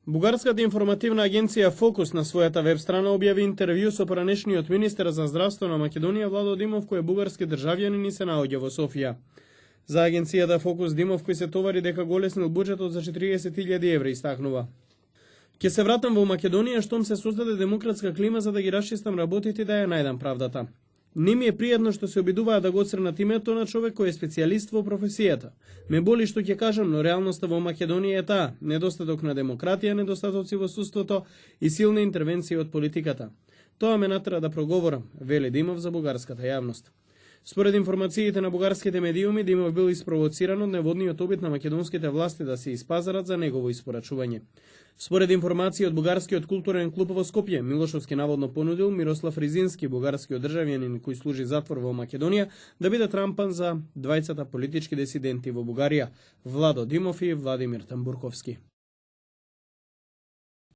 Бугарската информативна агенција Фокус на својата веб страна објави интервју со поранешниот министер за здравство на Македонија Владо Димов, кој е бугарски државјанин и се наоѓа во Софија. За агенцијата Фокус Димов, кој се товари дека голеснил буџетот за 40.000 евра, истакнува: "Ќе се вратам во Македонија штом се создаде демократска клима за да ги расчистам работите и да ја најдам правдата. Не ми е пријатно што се обидуваат да го отсрнат името на човек кој е специјалист во професијата. Ме боли што ќе кажам, но реалноста во Македонија е таа: недостаток на демократија, недостатоци во судството и силна интервенција од политиката. Тоа ме натера да проговорам", вели Димов за бугарската јавност. Според информациите на бугарските медиуми, Димов бил испровоциран од неводниот обид на македонските власти да се испазарат за негово испорачување. Според информации од бугарскиот културен клуб во Скопје, Милошовски наводно понудил Мирослав Ризински, бугарскиот државјанин кој служи затвор во Македонија, да биде трампан за двајцата политички дисиденти во Бугарија, Владо Димов и Владимир Тамбурковски.